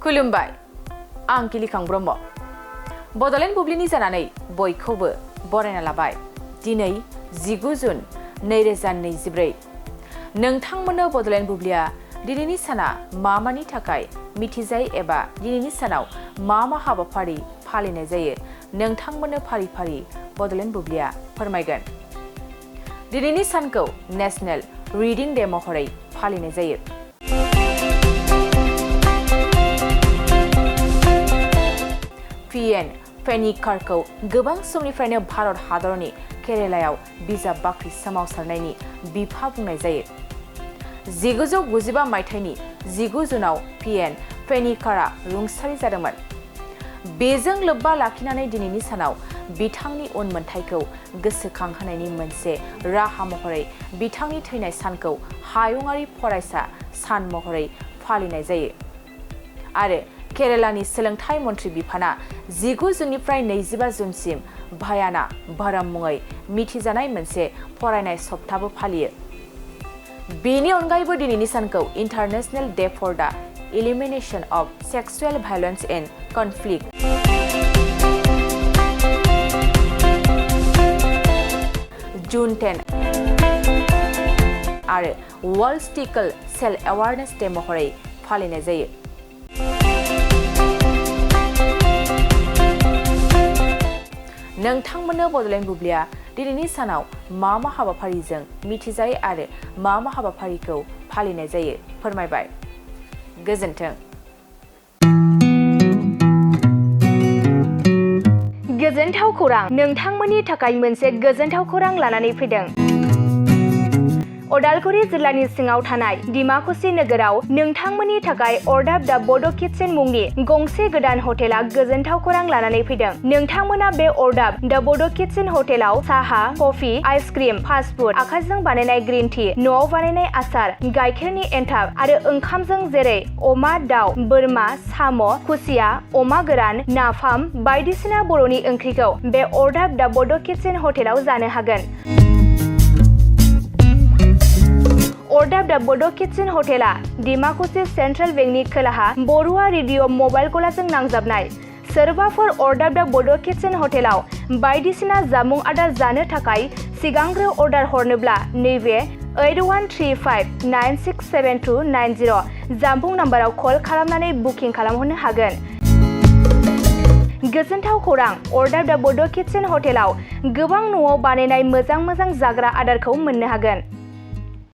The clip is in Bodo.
खुलुमबाय आं किलिखां ब्रह्म बडलेण्ड बुब्लिनि जानानै बयखौबो बरायना लाबाय दिनै 19 जुन 2024 नोंथांमोननो बडलेण्ड बुब्लिया दिनैनि साना मानि थाखाय मिथिजायो एबा दिनैनि सानाव मा हाबाफारि फालिनाय जायो नोंथांमोननो फारि फारि बडलेण्ड बुब्लिया फोरमायगोन। दिनैनि सानखौ नेशनेल रिडिं डे महरै फालिनाय जायो। पिएन पेनिकारखौ गोबां समनिफ्रायनो भारत हादरनि केरेलायाव बिजाब बाख्रि सोमावसारनायनि बिफा बुंनाय जायो। 1995 मायथाइनि 19 जुनाव पिएन पेनिकारा रुंसारि जादोंमोन। बेजों लोब्बा लाखिनानै दिनैनि सानाव बिथांनि उनमोनथाइखौ गोसोखांहोनायनि मोनसे राहा महरै बिथांनि थैनाय सानखौ हायुङारि फरायसा सान महरै फालिनाय जायो आरो केरेलानि सोलोंथाइ मन्थ्रि बिफाना 19 जुननिफ्राय 25 जुनसिम भायाना भाराम मुङै मिथिजानाय मोनसे फरायनाय सप्ताबो फालियो। बेनि अनगायैबो दिनैनि सानखौ international day for the elimination of sexual violence in conflict June 10 आरो world sickle cell awareness day महरै फालिनाय जायो। नोंथांमोननो बडलेण्ड बुब्लिया दिनैनि सानाव मा हाबाफारिजों मिथिजायो आरो मा हाबाफारिखौ फालिनाय जायो फोरमायबाय। गोजोन्थों। गोजोनथाव खौरां नोंथांमोननि थाखाय मोनसे गोजोनथाव खौरां लानानै फैदों। उदालगुरि जिल्लानि सिङाव थानाय डिमाकुसि नोगोराव नोंथांमोननि थाखाय अर्डाब द बड' किटचेन मुंनि गंसे गोदान हटेला गोजोनथाव खौरां लानानै फैदों। नोंथांमोना बे अर्डाब द बड' किटचेन हटेलाव साहा, कफि, आइसक्रिम, फास्ट फुड, आखाइजों बानायनाय ग्रीन टि, न'आव बानायनाय आसार, गाइखेरनि एन्थाब आरो ओंखामजों जेरै अमा, दाउ, बोरमा, साम', खुसिया, अमा गोरान, नाफाम बायदिसिना बर'नि ओंख्रिखौ बे अर्डाब द बड' किटचेन हटेलाव जानो हागोन। अर्डाब द बड' किटचेन हटेला डिमाकुसि सेन्ट्रेल बेंकनि खोलाहा बरुवा रेडिअ मबाइल गलाजों नांजाबनाय। सोरबाफोर अर्डाब द बड' किटचेन हटेलाव बायदिसिना जामुं आदार जानो थाखाय सिगांग्रो अर्डार हरनोब्ला नैबे 8135967290 जामबुं नाम्बाराव कल खालामनानै बुकिं खालामहरनो हागोन। गोजोनथाव खौरां अर्डाब द बड' किटचेन हटेलाव गोबां न'आव बानायनाय मोजां जाग्रा आदारखौ मोननो हागोन।